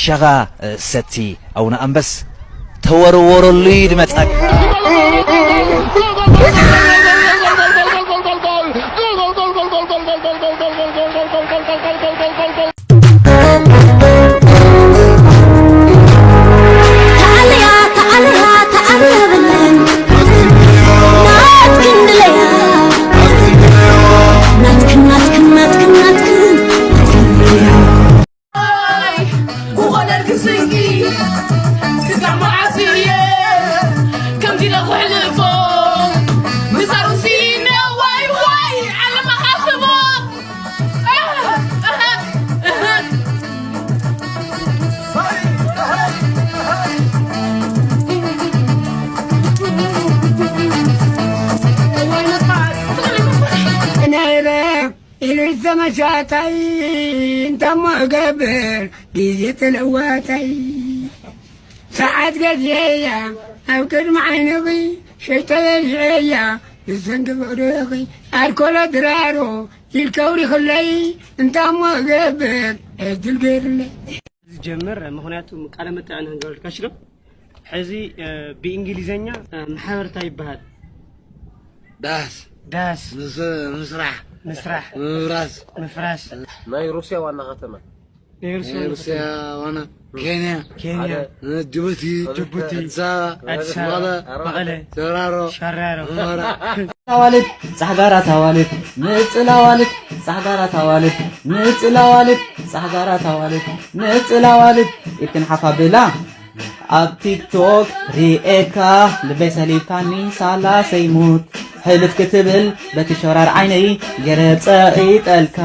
ጃኻ ሰቲ ኣቡነ ኣንበስ ተወርወረሉ ይድመጸካ። ናይረ ኢሉ ተመሻታይ እንታሞ እገብር ግዜ ተለዋታይ ሰዓት ገዚኤያ ኣብ ቅድሚ ዓይንኺ ሸይጠ በዚዐያ ብሰንኪ ፍቕርኺ ኣልኮሎ ድራሮ ኢልከ ኣውሪኽለይ እንታሞ እገብር ዕድል ገይርለይ። ዝጀምር ምኽንያቱ ቃለ መጠይቕ ንክንገብረልካ ሽዶ ሕዚ ብእንግሊዘኛ ማሕበርታ ይበሃል። ዳስ ዳስ ምስ ምስራሕ ምስራሕ ምፍራስ ምፍራስ ናይ ሩስያ ዋና ከተማ ናይ ሩስያ ናይ ሩስያ ዋና ኬንያ ኬንያ ጅቡቲ ጅቡቲ ኣዲስ ኣበባ ኣዲስ ኣበባ መቐለ መቐለ ሸራሮ ሸራሮ ሑመራ ኣዋልድ ጻዕጋራ ታዋልድ ንጽል ኣዋልድ ጻዕጋራ ታዋልድ ንጽል ኣዋልድ ጻዕጋራ ታዋልድ ንጽል ኣዋልድ ኢድክን ሓፍ ኣብላ ኣብ ቲክቶክ ሪኤካ ልበይ ሰሊብካኒ ሳላ ሰይሙት ሕልፍ ክትብል በቲ ሸራር ዓይነይ ገረ ጸቒጠልካ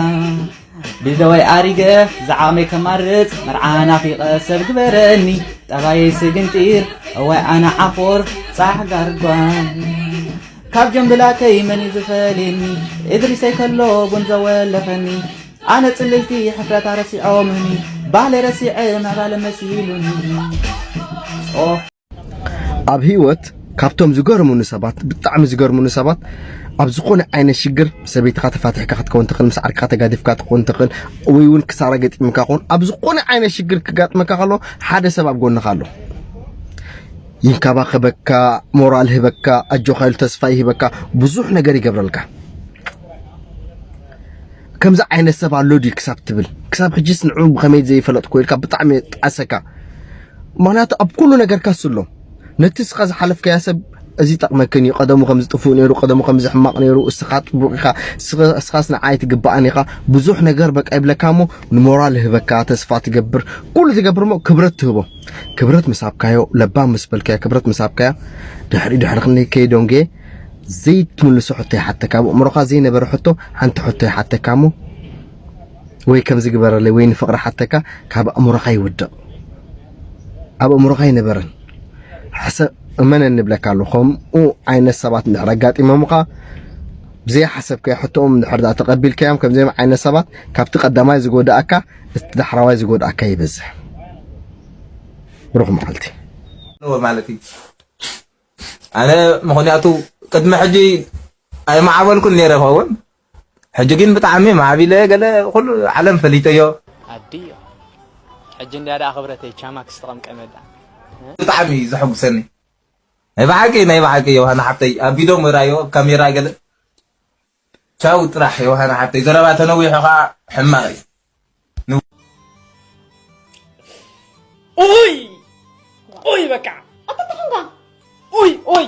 ብደወይ ኣሪገ ዝዓቕመይ ከማርጽ መርዓ ናፊቐ ሰብ ግበረኒ ጠባየይ ስግንጢር እዋይ ኣነ ዓኾር ጻሕ ጋርጓ ካብ ጀምብላተይ መን እዩ ዝፈልየኒ እድሪሰይ ከሎ ጉንዘ ወለፈኒ ኣነ ጽልልቲ ሕፍረታ ረሲዖምኒ ባህለይ ረሲዐ ምዕባለ መሲሉኒ ኦ ኣብ ህይወት ካብቶም ዝገርሙኒ ሰባት ብጣዕሚ ዝገርሙኒ ሰባት ኣብ ዝኾነ ዓይነት ሽግር ሰበይትኻ ተፋቲሕካ ክትከውን ትኽእል ምስ ዓርክኻ ተጋዲፍካ ትኾን ትኽእል ወይ እውን ክሳራ ገጢምካ ኾን ኣብ ዝኾነ ዓይነት ሽግር ክጋጥመካ ከሎ ሓደ ሰብ ኣብ ጎንኻ ኣሎ ይንከባኸበካ ሞራል ህበካ ኣጆኻ ኢሉ ተስፋ ይህበካ ብዙሕ ነገር ይገብረልካ ከምዚ ዓይነት ሰብ ኣሎ ድዩ ክሳብ ትብል ክሳብ ሕጅስ ንዑ ብኸመይ ዘይፈለጥኩ ኢልካ ብጣዕሚ ጣዕሰካ ምኽንያቱ ኣብ ኩሉ ነገርካ ስሎ ነቲ እስኻ ዝሓለፍካያ ሰብ እዚ ይጠቕመክን እዩ ቀደሙ ከምዚ ጥፉእ ነይሩ ቀደሙ ከምዚ ሕማቕ ነይሩ እስኻ ጥቡቕ ኢኻ እስኻስ ንዓይ ትግባኣን ኢኻ ብዙሕ ነገር በቃ ይብለካ እሞ ንሞራል ይህበካ ተስፋ ትገብር ኩሉ ትገብር እሞ ክብረት ትህቦ ክብረት ምስ ሃብካዮ ለባም ምስ በልካዮ ክብረት ምስ ሃብካዮ ድሕሪ ድሕሪ ክንደይ ከይዶንጌ ዘይትምልሶ ሕቶ ይሓተካ ኣብ ኣእምሮኻ ዘይነበረ ሕቶ ሓንቲ ሕቶ ይሓተካ እሞ ወይ ከምዚ ግበረለይ ወይ ንፍቕሪ ሓተካ ካብ ኣእምሮኻ ይውድቕ ኣብ ኣእምሮኻ ኣይነበረን ሕሰብ እመነኒ እብለካ ኣሎ ከምኡ ዓይነት ሰባት እንድሕር ኣጋጢሞምኻ ብዘይሓሰብካዮ ሕቶኦም እንድሕር ደኣ ተቐቢልካዮም ከምዚኦም ዓይነት ሰባት ካብቲ ቀዳማይ ዝጎድኣካ እቲ ዳሕራዋይ ዝጎድኣካ ይበዝሕ ብሩኽ መዓልቲ ኣለዎ ማለት እዩ ኣነ ምኽንያቱ ቅድሚ ሕጂ ኣይመዓበልኩን ነይረ ይኸውን ሕጂ ግን ብጣዕሚ ማዕቢለ ገለ ኩሉ ዓለም ፈሊጠዮ ኣድዮ ሕጂ እንድያ ደኣ ክብረተይ ቻማ ክስተቐምቀመ ደኣ ብጣዕሚ እዩ ዘሐጉሰኒ ናይ ብሓቂ ናይ ብሓቂ ዮሃና ሓብተይ ኣብ ቪድዮ ምራዮ ኣብ ካሜራ ገለ ቻው ጥራሕ ዮሃና ሓብተይ ዘረባ ተነዊሑ ከዓ ሕማቕ እዩ ኡይ ኡይ በቃ ኣታ ተኾንካ ኡይ ኡይ